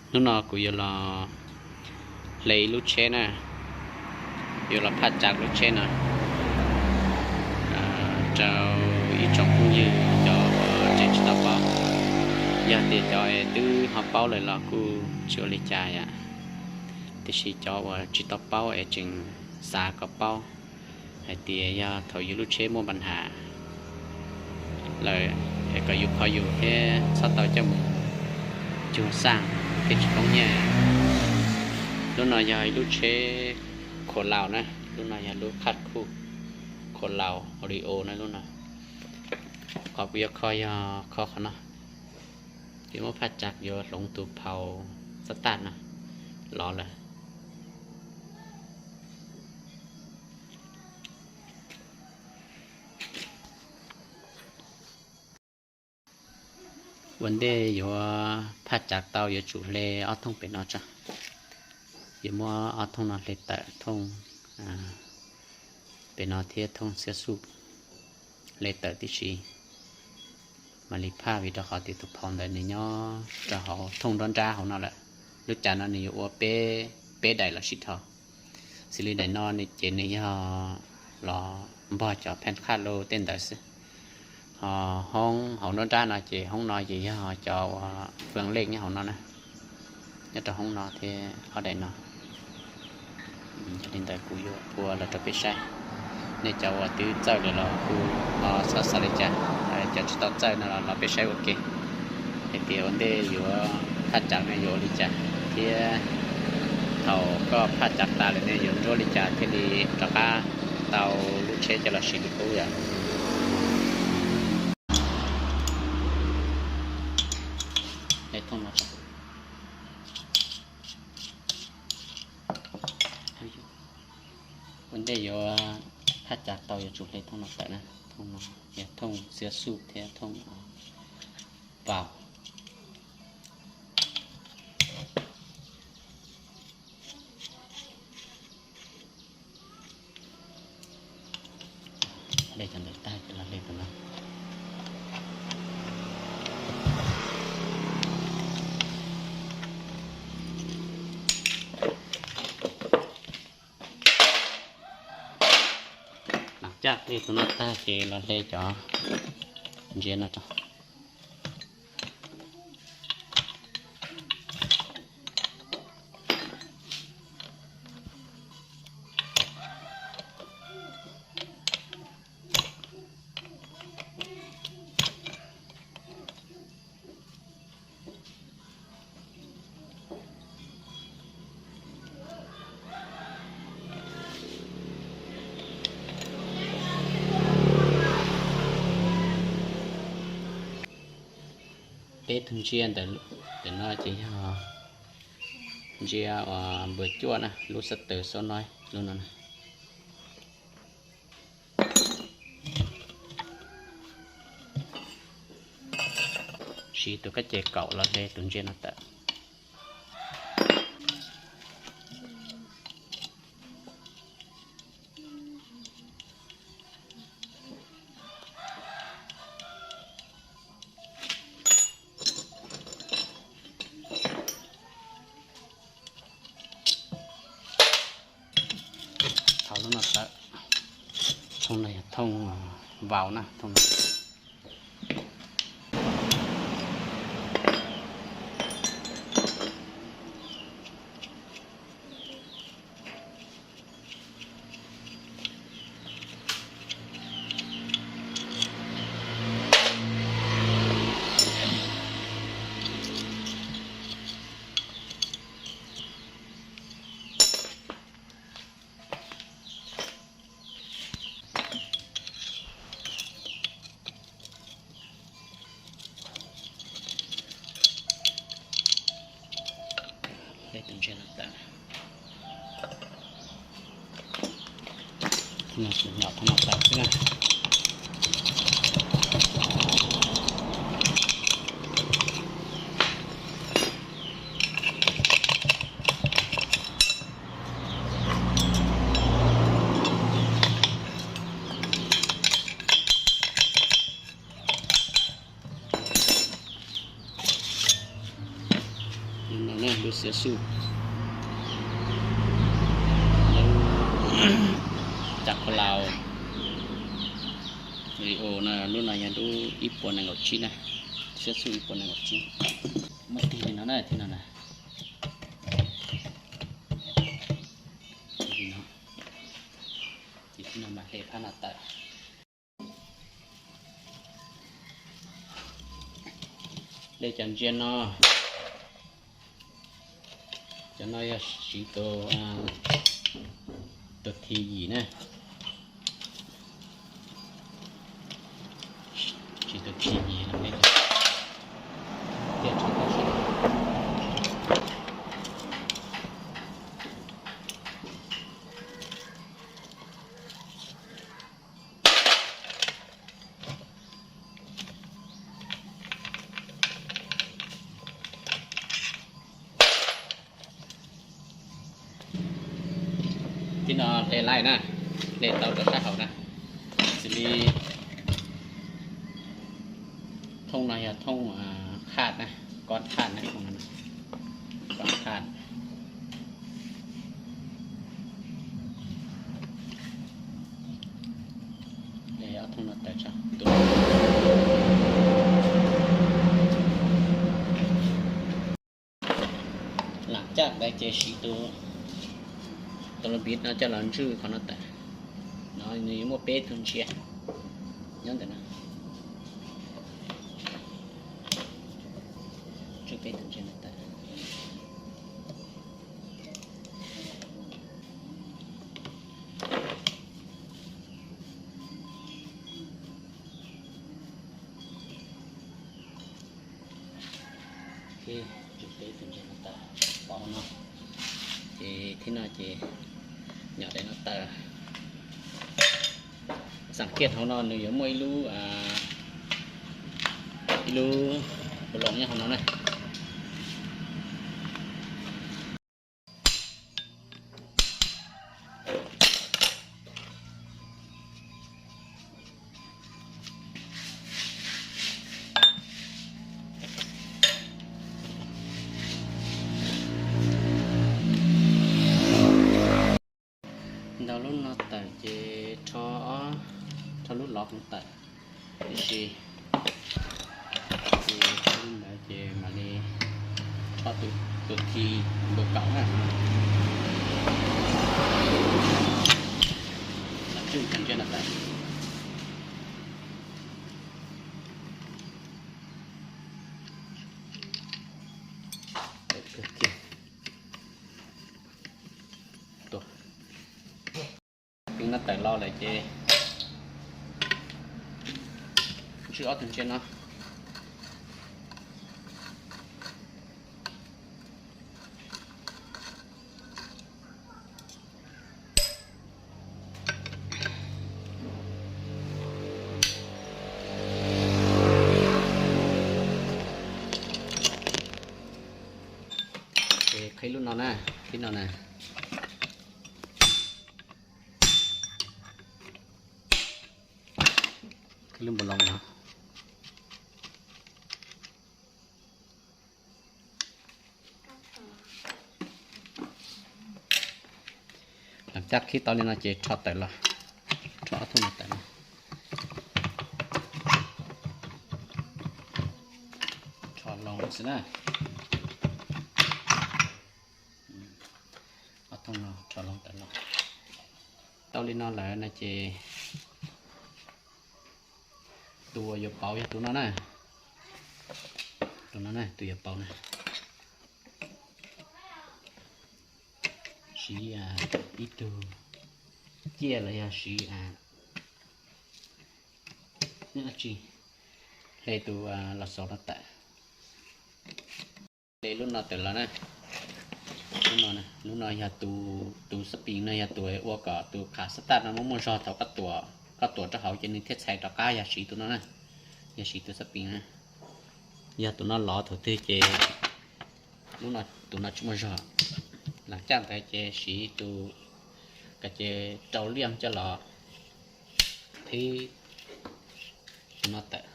Hnub no kuv yuav los hle ib lub tsheb na, yuav los phaj tsav lub tsheb no rau ib tsoom phooj ywg cov uas tseem tsis tau paub. Yog tias cov es twb ho paub lawm los kuj tsis ua li cas yom, tiam sis cov uas tsis tau paub es tseem xav kom paub hais tias yog thaum yus lub tsheb muaj npa nham lawm es kom yus kho yus thiab txhob tau coj mus cug xaj thiab tsis poob nyiaj. Lub no yog ib lub tsheb khuav laus na, lub no yog lub khaj khuj khuav laus Oreo na lub no. Qhov kuv yuav kho yog kho qhov no, ces muab phaj tsav yuav hloov tus phau xab taj no los lawm. Ua ntej yuav phaj tsav tau yuav tsum hle ob thooj pem no tso. Yuav muab ob thooj no hle tawm, thooj pem no thiab thooj xiab xuj hle tawm tib si. Mam li phaj vim rau qhov tias tus phau ntawd nws nyob rau hauv thooj nruab nrab hauv no lawm. Lub cav no nws yuav ua peb, peb daim los sib dhos. Xws li daim no ces nws yog los npog cov pheej qhaj lus tej ntawd xwb. Ho hoob hauv nruab nrab no ces hoob no ces yog cov uas fwm lej nyob hauv no na, nyob rau hoob no thiab ob daim no. Yog li ntawd kuv yuav ua los rau peb saib. Nej cov uas twb txawj lawm los kuj ho txhob xav li cas, cov tsis tau txawj no los peb saib ua ke hais tias ua ntej yuav phaj tsav no yuav ua li cas thiab thaum koj phaj tsav tas lawm ne yuav ntsuab li cas thiaj li rov qab tau lub tsheb coj los siv li qub yom. Ua ntej yuav phaj tsav tau yuav tsum hle thooj no tawm na, thooj no yog thooj xiab xuj thiab thooj paus. Hle cov ntawd tag ces los hle tus no. Lam caj hle tus no tag ces los hle cov ntsia no rau. Peb tug ntsia ntawm no ces yog ntsia uas npawg cuaj na, lub xab taws xab noib lub no na. Siv tus kab ces kaum los hle tus ntsia no tawm. Thau lub no tawm. Thooj no yog thooj vau na, thooj no. Hle tus ntsia no tawm. Thooj no tsuas nyom thooj no tawm xwb na. Lub no Lub xiab xuj, lub cas kho laus li os na, lub no yog lub ib puas nees nkaum tsib na, xiab xuj ib puas nees nkaum tsib. Muaj tig li no na, tig no na. Tig li no, ces tig no mas hle phab no tawm. Dej cov ntsia no, cov no yog siv tus, tus thib yim na, siv tus thib yim los dej cov tiaj tshaj tawm sab. Tig no hle laij na, hle tau rau sab hauv na, xws li thooj no yog thooj khaj na, kob khaj na, kob khaj. Ob thooj no tawm tso. Lam caj ntawd ces siv tus, tus lub npiv no coj los ntswj qhov no tawm. No nws yuav muaj peb tug ntsia nyob ntawm no. Ntswj peb tus ntsia no tawm. Ces peb tus ntsia no tawm, pov hauv no, ces thib no ces nyom daim no tawm. Xam kiaj hauv no nws yuav muaj ib lub, ib lub balloon nyob hauv no na. Ntaus lub no tawm ces rho, rho lub lov hauv tawm, tiam sis ces ntawd ces mam li rho tus, tus thib npawg kaum na. Lam tswj cov ntsia no tawm. Tus pin no tawm los lawm ces ntswj ob tug ntsia no. Ces qhib lub no na, qhib no na. Qhib lub npau loo no. Lam caj qhib tau li no ces rho tawm los, rho ob thooj no tawm los, rho loo xwb na. Ob thooj no rho loo tawm los. Tau li no lawm no ces tus uas yuav pauv yog tus no na. Tus no na, tus yuav pauv na. Siv ib tug ciaj los yog siv, hle tus los xaus no tawm. Hle lub no tawm los na. Lub no, lub no yog tus, tus xab pis no yog tus ua kom tus qhab xab taj no muaj muaj zog thaum koj tuam, koj tuam rau hauv ces nws thiaj txhais rov qab, yog siv tus no na. Yog siv tus xab pis na. Yog tus no lov thaum twg ces lub no, tus no tsis muaj zog. Lam caj ntawd ces siv tus, kom ces rau liaj coj los qhib tus no tawm.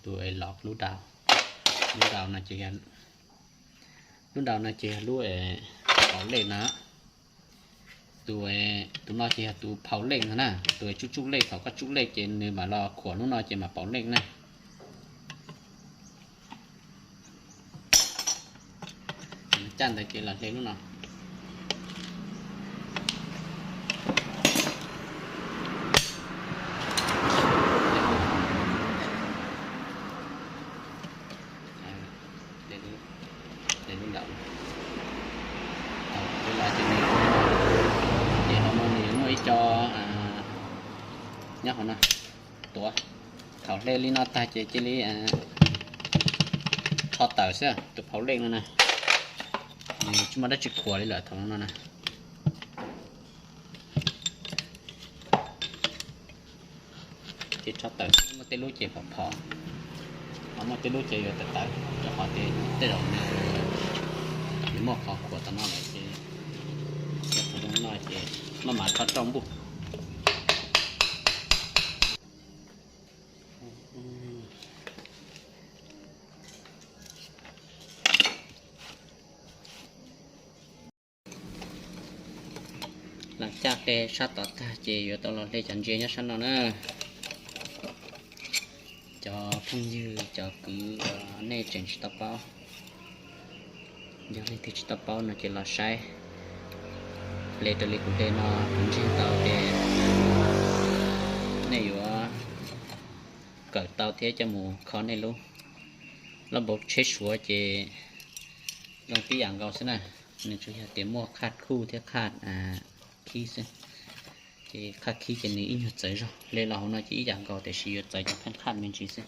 Tus es lov lub dau, lub dau no ces, lub dau no ces yog lub paus lej na. Tus, tus no ces yog tus phau lej no na. Tus tsuj tsuj lej, thaum koj tsuj lej ces nws mam los khuam lub no ces mam paus lej na. Caj ntawd ces los hle lub no. Hle lub ntawm, ces hauv no nws yuav muaj ib co nyob hauv no tuav. Thaum hle li no tag ces cia li rho tawm xwb, tus phau lej no na. Nws tsis muaj dab tsi khuam li lawm thaum no na. Ces rho tawm, muaj tej lub ces phom phom, ho muaj tej lub ces yuav tawv tawv, rau qhov tias tej zaum nws muaj qhov khuam tom no lawm ces, no ces maj mam rho rau npuj. Lam caj qe sab tod tag ces yuav tau los hle cov ntsia nyob sab no na. Cov phooj ywg cov kwv uas nej tseem tsis tau paub, yog leej twg tsis tau paub no ces los saib, hle raws li kuv hle no kuv ntseeg tau ces nej yuav kawm tau thiab coj mus kho nej lub lab npau tsheb suav ces zoo tib yam nkaus xwb na. Nws tsuas yog tias muaj qhaj khuj thiab qhaj khib xwb. Ces qhaj khib ces nws ib nyuag txawv zog, hle los hauv no ces ib yam nkaus tiam sis yuav txawv cov pheej qhaj me ntsis xwb.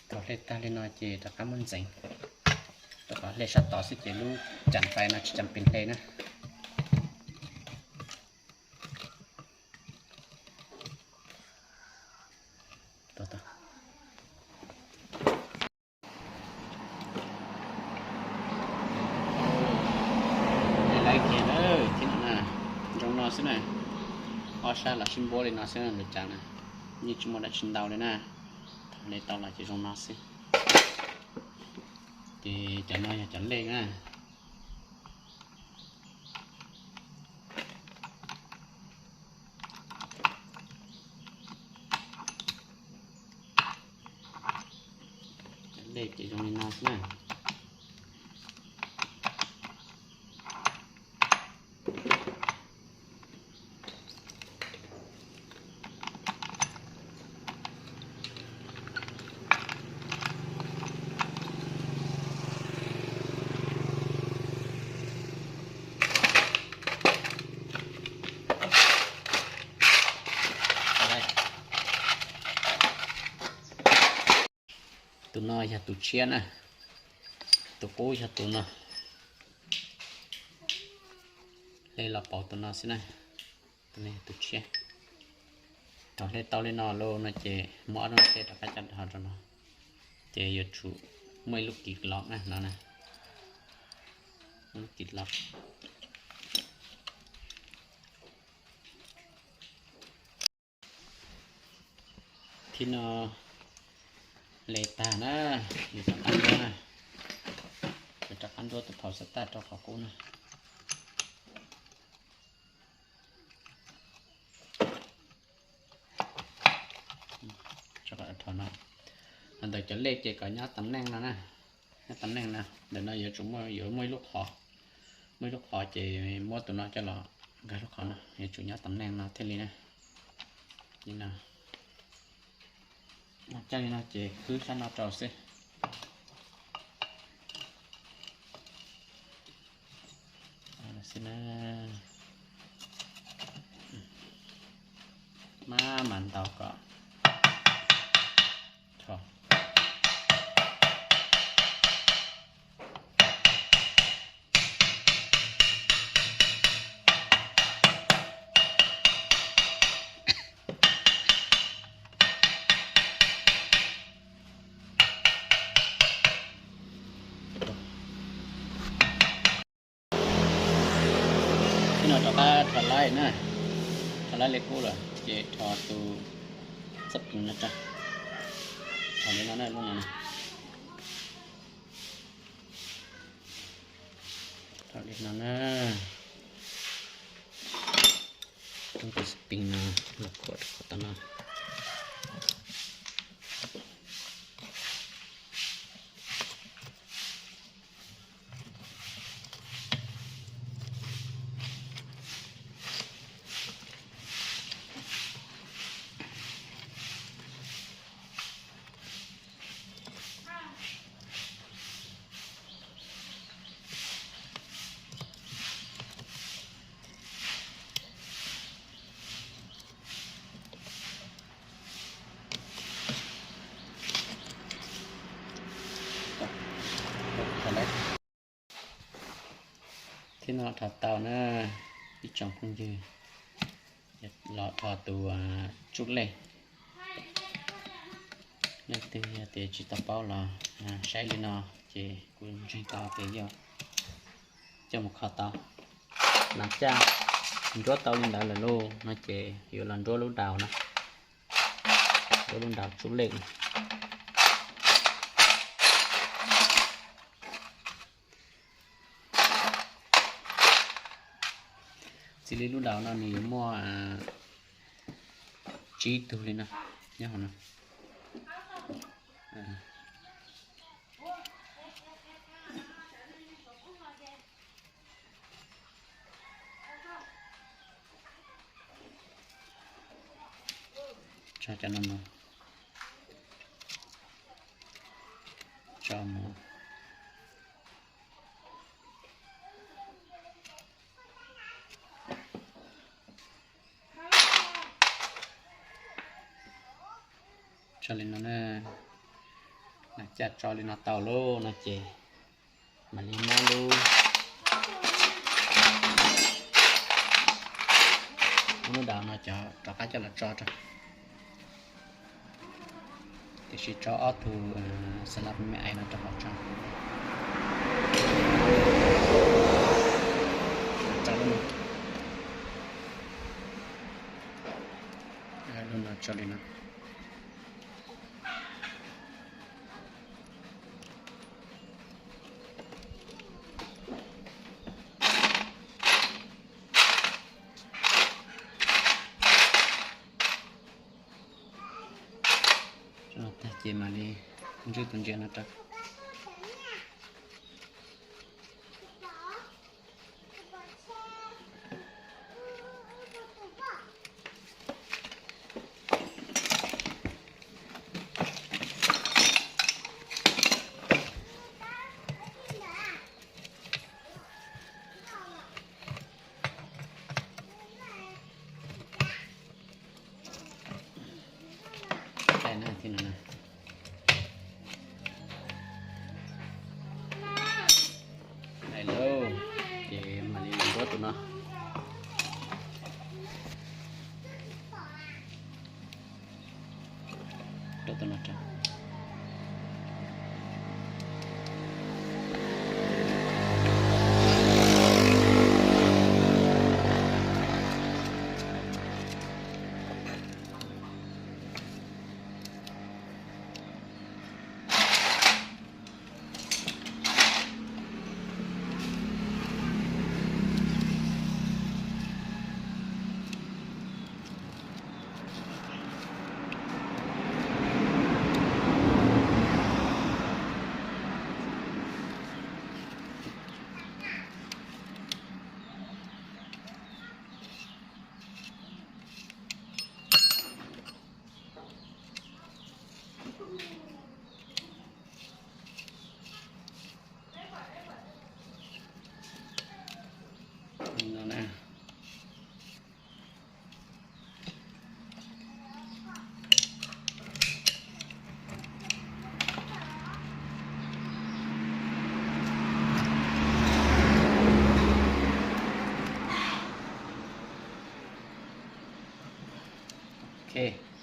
Thaum hle tag li no ces rov qab muab ntxeev, rau qhov hle sab tod xwb ces lub cam fais no tsis cam pes hle na. Laiv kiag na, thib no na, zoo no xwb na. Ob sab los sib npuab li no xwb na, lub cam na, yeej tsis muaj dab tsi ntau li na. Thaum hle tau los ces zoo no xwb. Ces cov no yog cov lej na. Cov lej ces zoo li no xwb na. Tus no yog tus tshiab na, tus qub yog tus no. Hle los pauv tus no xwb na, tus no yog tus tshiab. Thaum hle tau li no lawm no ces muab ob lub tsheb rov qab coj dhos rau no, ces yuav tsum muaj ib lub kim los na no na, lub kim los. Thib no hle tag na, yuav rov qab ntuab na, yuav rov qab ntuab tus phau xov tag rau qhov qub na. Ntawm cov lej ces kom nyob tam neej no na, nyob tam neej no, ntawm no yuav tsum muaj, yuav muaj ib lub qhov, muaj ib lub qhov ces muab tus no coj los nkag lub qhov no, yuav tsum nyob tam neej no thiaj li na. Li no, coj li no ces khwb sab no rau xwb. Maj mam ntaus kom Rho laib na, rho laib li qub lawm ces rho tus xab pees no rau. Rho li no na, lub no na. Rho li no na. Rau tus xab pees no los khuam rau qhov tau no. Thiab no rho tau na, ib tsoom phooj ywg, los rho tus tsub lej. Leej twg yog tias tsis tau paub los saib li no ces kuv ntseeg tau tias yog coj mus kho tau. Mas caj nruab tau li ntawd lawm lauj no ces yuav los nruab lub daus na, nruab lub daus tsub lej. Txij li lub daus no nws yuav muaj tsib tug li no nyob hauv no. Tso cov no mus, tso mus. Tso li no na, caj tso li no tau lauj no ces mam li muab lub, muab lub daus no cov rov qab coj los tso rau. Tiam sis tso ob tug xas las me ais no rau hauv tso. Tso lub no, lub no tso li no. Tag ces mam li ntswj tus ntsia no rau. Hais lauj, ces mam li nruab tus no. Rau tus no rau. Ok,